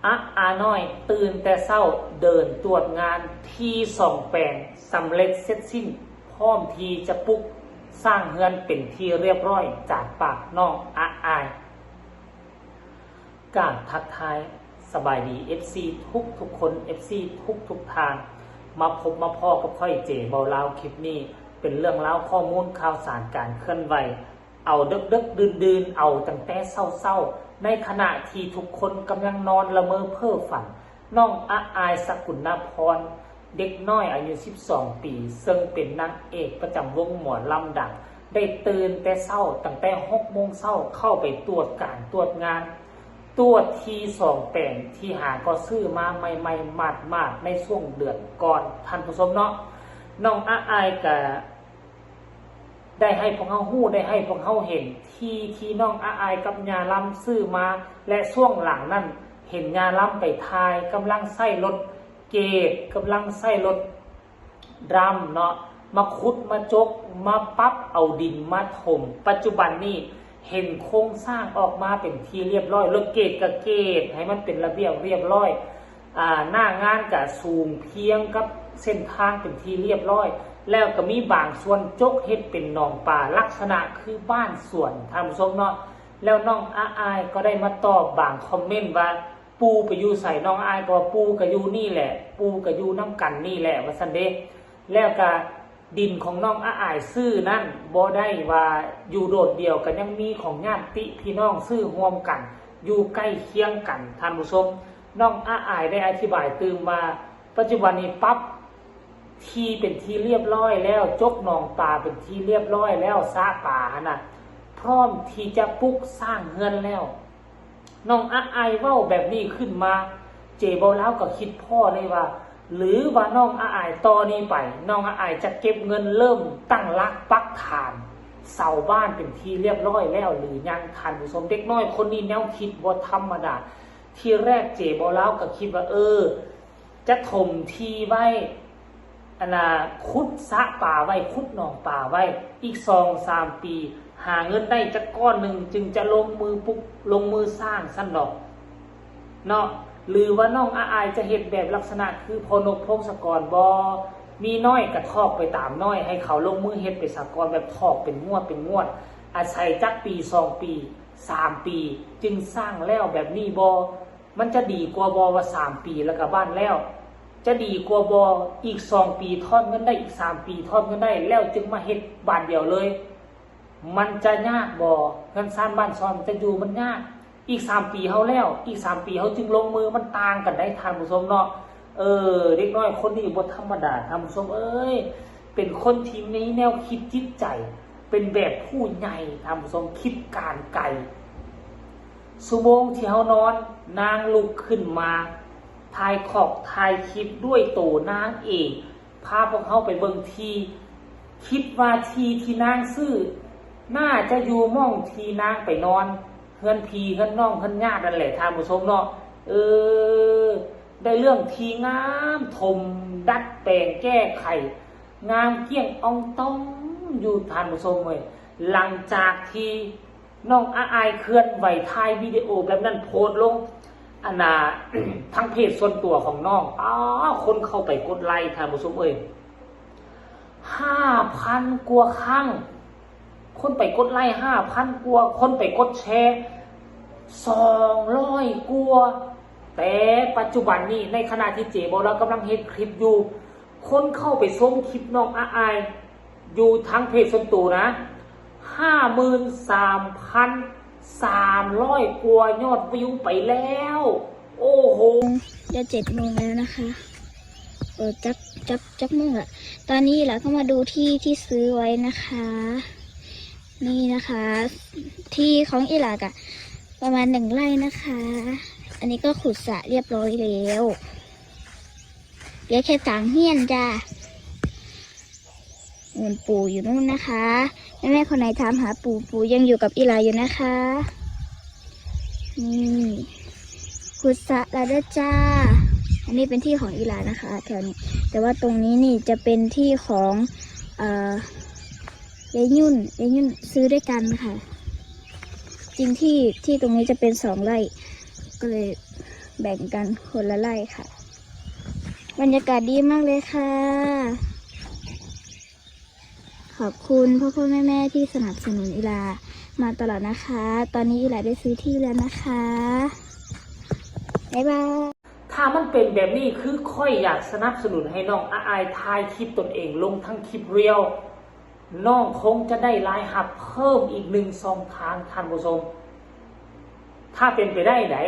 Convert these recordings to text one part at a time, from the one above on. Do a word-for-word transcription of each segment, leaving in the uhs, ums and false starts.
อะอาน้อยตื่นแต่เช้า เดินตรวจงานที่ซ่องแปลงสำเร็จเสร็จสิ้น พร้อมที่จะปลุกสร้างเฮือนเป็นที่เรียบร้อย จากปากน้องอะอาย กราบทักทายสบายดี เอฟซี ทุกทุกๆคน เอฟซี ทุกทุกๆท่าน มาพบมาพ้อกับข้อยเจเบาลาว คลิปนี้เป็นเรื่องราวข้อมูลข่าวสารการเคลื่อนไหว เอาเดิกๆดื่นๆ เอาตั้งแต่เช้าๆ ในขณะที่ทุกคนกำลังนอนละเมอเพ้อฝัน น้องอะอาย สกุณาพร เด็กน้อยอายุ สิบสอง ปี ซึ่งเป็นนางเอกประจำวงหมอลำดัง ได้ตื่นแต่เช้าตั้งแต่ หกโมงเช้า เข้าไปตรวจการตรวจงาน ตรวจที่ซ่องแปลงที่หาก็ซื้อมาใหม่ๆหมาดๆในช่วงเดือนก่อน ท่านผู้ชมเนาะ น้องอะอายกะได้ให้พวกเฮาฮู้ ได้ให้พวกเฮาเห็นที่ที่น้องอะอายกับย่าลำซื้อมา และช่วงหลังนั้นเห็นย่าลำไปถ่ายกำลังใช้รถเกรด กำลังใช้รถดรัมเนาะ มาขุดมาจก มาปรับเอาดินมาถม ปัจจุบันนี้เห็นโครงสร้างออกมาเป็นที่เรียบร้อย รถเกรดกะเกรดให้มันเป็นระเบียบเรียบร้อย อ่า หน้างานกะสูงเพียงกับเส้นทางเป็นที่เรียบร้อย แล้วกะมีบางส่วนจกเฮ็ดเป็นหนองปลา ลักษณะคือบ้านสวน ท่านผู้ชมเนาะ แล้วน้องอะอายก็ได้มาตอบบางคอมเมนต์ว่า ปู่ไปอยู่ไส น้องอะอายก็ว่าปู่กะอยู่นี่แหละ ปู่กะอยู่นำกันนี่แหละ ว่าซั่นเด้ แล้วกะดินของน้องอะอายซื้อนั่นบ่ได้ว่าอยู่โดดเดี่ยว กะยังมีของญาติพี่น้องซื้อร่วมกัน อยู่ใกล้เคียงกัน ท่านผู้ชม น้องอะอายได้อธิบายตื่มว่า ปัจจุบันนี้ปรับที่เป็นที่เรียบร้อยแล้ว จกหนองปลาเป็นที่เรียบร้อยแล้ว สระปลาหั่นน่ะ พร้อมที่จะปลุกสร้างเฮือนแล้ว น้องอะอายเว้าแบบนี้ขึ้นมา เจเบาลาวก็คิดพ้อเลยว่า หรือว่าน้องอะอายต่อนี้ไป น้องอะอายจะเก็บเงินเริ่มตั้งหลักปักฐานเสาบ้านเป็นที่เรียบร้อยแล้วหรือยัง ท่านผู้ชม เด็กน้อยคนนี้แนวคิดบ่ธรรมดา ทีแรกเจเบาลาวก็คิดว่า เออ จะถมที่ไว้ อันน่ะ ขุดสระปลาไว้ ขุดหนองปลาไว้ อีกสองสามปี หาเงินได้จักก้อนหนึ่ง จึงจะลงมือปลุก ลงมือสร้างซั่นดอก เนาะ หรือว่าน้องอะอายจะเฮ็ดแบบลักษณะคือพ่อนกพงศกรบ่ มีน้อยกะทอกไปตามน้อย ให้เขาลงมือเฮ็ดไปซะก่อน แบบทอกเป็นงวดเป็นงวด อาศัยจักปีสองปี สามปี จึงสร้างแล้วแบบนี้บ่ มันจะดีกว่าบ่ว่าสามปีแล้วกะบ้านแล้ว จะดีกว่าบ่ อีกสองปีทอนเงินได้ อีกสามปีทอนเงินได้ แล้วจึงมาเฮ็ดบาดเดียวเลย มันจะยากบ่ เฮือนซานบ้านช่องจะอยู่มันยาก อีกสามปีเฮาแล้ว อีกสามปีเฮาจึงลงมือ มันต่างกันได้ ท่านผู้ชมเนาะ เออ เด็กน้อยคนนี้บ่ธรรมดา ท่านผู้ชมเอ้ย เป็นคนที่มีแนวคิดจิตใจ เป็นแบบผู้ใหญ่ ท่านผู้ชม คิดการไกล ชั่วโมงที่เฮานอน นางลุกขึ้นมา ถ่ายคอกถ่ายคลิปด้วยตัวนางเอง พาพวกเฮาไปเบิ่งที่ คิดว่าที่ที่นางซื้อ น่าจะอยู่หม่องที่นางไปนอน เฮือนพี่เฮือนน้องเฮือนญาตินั่นแหละ ท่านผู้ชมเนาะ เออ ได้เรื่องที่งาม ถมดัดแปลงแก้ไข งามเกลี้ยงอ่องต้องอยู่ ท่านผู้ชมเอ้ย หลังจากที่น้องอะอายเคลื่อนไหวถ่ายวิดีโอแบบนั้นโพสต์ลง อันน่ะ ทางเพจส่วนตัวของน้อง อ้าว คนเข้าไปกดไลค์ ท่านผู้ชมเอ้ย ห้าพันกว่าครั้ง คนไปกดไลค์ ห้าพันกว่า คนไปกดแชร์ สองร้อยกว่า แต่ปัจจุบันนี้ ในขณะที่เจเบาลาวกำลังเฮ็ดคลิปอยู่ คนเข้าไปชมคลิปน้องอะอาย อยู่ทางเพจส่วนตัวนะ ห้าหมื่นสามพันสามร้อยกว่ายอดวิวไปแล้ว โอ้โห จะเจ็ดโมงแล้วนะคะ เออ จัก จัก จักโมงละ ตอนนี้เราก็มาดูที่ที่ซื้อไว้นะคะ นี่นะคะ ที่ของอีหลากะประมาณหนึ่งไร่นะคะ อันนี้ก็ขุดสระเรียบร้อยแล้ว เหลือแค่สางเฮียนจ้า นู่นปู่อยู่นู่นนะคะ แม่ๆคนไหนถามหาปู่ ปู่ยังอยู่กับอีหลาอยู่นะคะ นี่ ขุดสระแล้วเด้อจ้า อันนี้เป็นที่ของอีหลานะคะ แถวนี้ แต่ว่าตรงนี้นี่จะเป็นที่ของ เอ่อ ยายยุ่น ยายยุ่นซื้อด้วยกันค่ะ จริงที่ ที่ตรงนี้จะเป็นสองไร่ ก็เลย แบ่งกันคนละไร่ค่ะ บรรยากาศดีมากเลยค่ะ ขอบคุณพ่อพ่อแม่แม่ที่สนับสนุนอีหลามาตลอดนะคะ ตอนนี้อีหลาได้ซื้อที่แล้วนะคะ บ๊ายบาย ถ้ามันเป็นแบบนี้คือข้อยอยากสนับสนุนให้น้องอาอายถ่ายคลิปตนเองลงทั้งคลิปเรียล น้องคงจะได้รายรับเพิ่มอีกหนึ่งช่องทางท่านผู้ชม ถ้าเป็นไปได้ได๋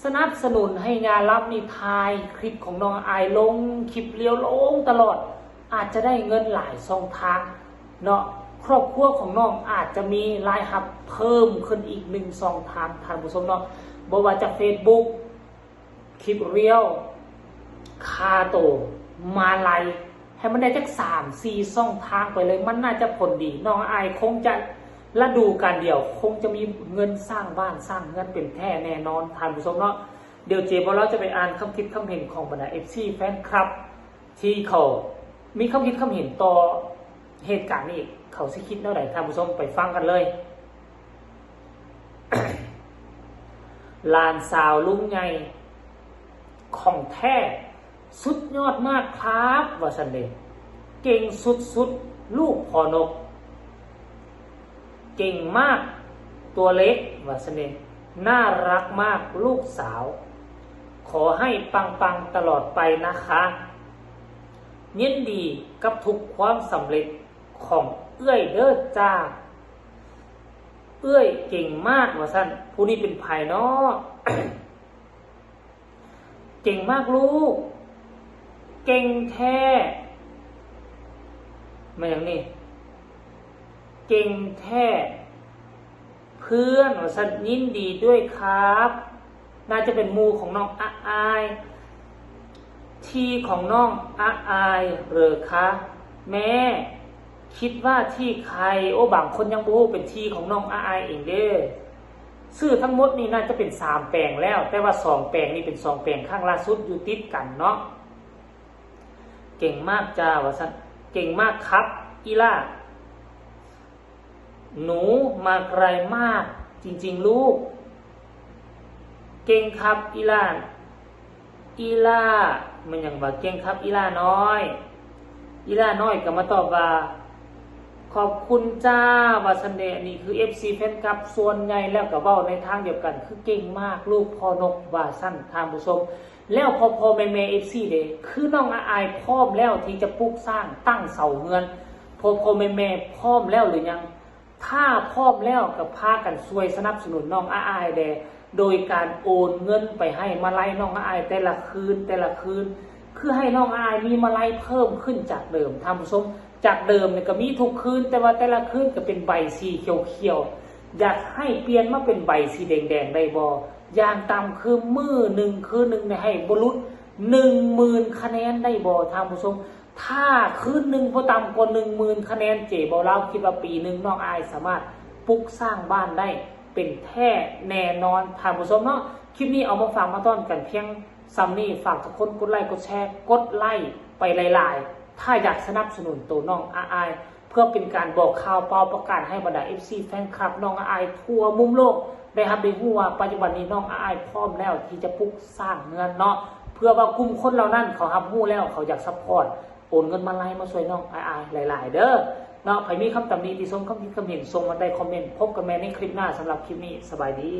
สนับสนุนให้ยาลับนี่ถ่ายคลิปของน้องอาอายลงคลิปเรียลลงตลอด อาจจะได้เงินหลายช่องทางเนาะ ครอบครัวของน้องอาจจะมีรายรับเพิ่มขึ้นอีกหนึ่งช่องทางท่านผู้ชมเนาะ บ่ว่าจะ Facebook คลิปเรียล ค่าโต มาลัย ให้มันได้จักสามสี่ช่องทางไปเลย มันน่าจะผลดี น้องอาอายคงจะฤดูกาลเดียว คงจะมีเงินสร้างบ้านสร้างเฮือนเป็นแท้แน่นอนท่านผู้ชมเนาะ เดี๋ยวเจบ่าวลาวจะไปอ่านคำคิดคำเห็นของบรรดา เอฟซี แฟนคลับ ที่เขามีคำคิดคำเห็นต่อเหตุการณ์นี้ เขาสิคิดแนวใดท่านผู้ชมไปฟังกันเลย หลานสาวลุงใหญ่ของแท้ สุดยอดมากครับ ว่าซั่นเด้ เก่งสุดๆ ลูกพ่อนก เก่งมากตัวเล็ก ว่าซั่นเด้ น่ารักมากลูกสาว ขอให้ปังๆ ตลอดไปนะคะ ยินดีกับทุกความสำเร็จของเอื้อยเด้อจ้า เอื้อยเก่งมาก ว่าซั่น ผู้นี้เป็นไผเนาะ เก่งมากลูก เก่งแท้ มาอย่างนี้ เก่งแท้ เพื่อน ว่าซั่น ยินดีด้วยครับ น่าจะเป็นหมู่ของน้องอาอาย ที่ของน้องอาอายเหรอคะ แม่ คิดว่าที่ใคร โอ้ บางคนยังบ่ฮู้เป็นที่ของน้องอาอายเองเด้อ ซื้อทั้งหมดนี่น่าจะเป็นสามแปลงแล้ว แต่ว่าสองแปลงนี่เป็นสองแปลงครั้งล่าสุดอยู่ติดกันเนาะ เก่งมากจ้า ว่าซั่น เก่งมากครับ อีหล่า หนูมาไกลมากจริงๆ ลูก เก่งครับ อีหล่า อีหล่า มันหยังว่า เก่งครับ อีหล่าน้อย อีหล่าน้อยก็มาตอบว่า ขอบคุณจ้า ว่าซั่นเด้ อันนี้คือ เอฟซี แฟนคลับส่วนใหญ่แล้วก็เว้าในทางเดียวกัน คือเก่งมากลูกพ่อนก ว่าซั่นท่านผู้ชม แล้วพ่อๆ แม่ๆ เอฟซี เด้ คือน้องอาอายพร้อมแล้วที่จะปลูกสร้างตั้งเสาเฮือน พ่อๆ แม่ๆ พร้อมแล้วหรือยัง ถ้าพร้อมแล้วก็พากันช่วยสนับสนุนน้องอาอายแด่ โดยการโอนเงินไปให้มาลัยน้องอาอายแต่ละคืน แต่ละคืน คือให้น้องอาอายมีมาลัยเพิ่มขึ้นจากเดิมท่านผู้ชม จากเดิมเนี่ยก็มีทุกคืน แต่ว่าแต่ละคืนก็เป็นใบสีเขียวๆ อยากให้เปลี่ยนมาเป็นใบสีแดงๆ ได้บ่ อย่างต่ำคือมื้อหนึ่งคืนหนึ่งเนี่ยให้บ่หลุดหนึ่งหมื่นคะแนนได้บ่ท่านผู้ชม ถ้าคืนหนึ่งบ่ต่ำกว่าหนึ่งหมื่นคะแนน เจบ่าวลาวคิดว่าปีหนึ่งน้องอาอายสามารถปลูกสร้างบ้านได้เป็นแท้แน่นอนท่านผู้ชมเนาะ คลิปนี้เอามาฝากมาต้อนกันเพียงส่ำนี้ ฝากทุกคนกดไลค์กดแชร์ กดไลค์ไปหลายๆ ถ้าอยากสนับสนุนตัวน้องอาอาย เพื่อเป็นการบอกข่าวเป่าประกาศให้บรรดา เอฟซี แฟนคลับน้องอาอายทั่วมุมโลก ได้รับได้ฮู้ว่าปัจจุบันนี้น้องอาอายพร้อมแล้วที่จะปลูกสร้างเฮือนเนาะ เพื่อว่ากลุ่มคนเหล่านั้นเขารับฮู้แล้วเขาอยากซัพพอร์ต โอนเงินมาลัยมาช่วยน้องอาอายหลายๆ เด้อเนาะ ใผมีคำตำหนิติชมคำคิดคำเห็นส่งมาใต้คอมเมนต์ พบกันใหม่ในคลิปหน้า สำหรับคลิปนี้สบายดี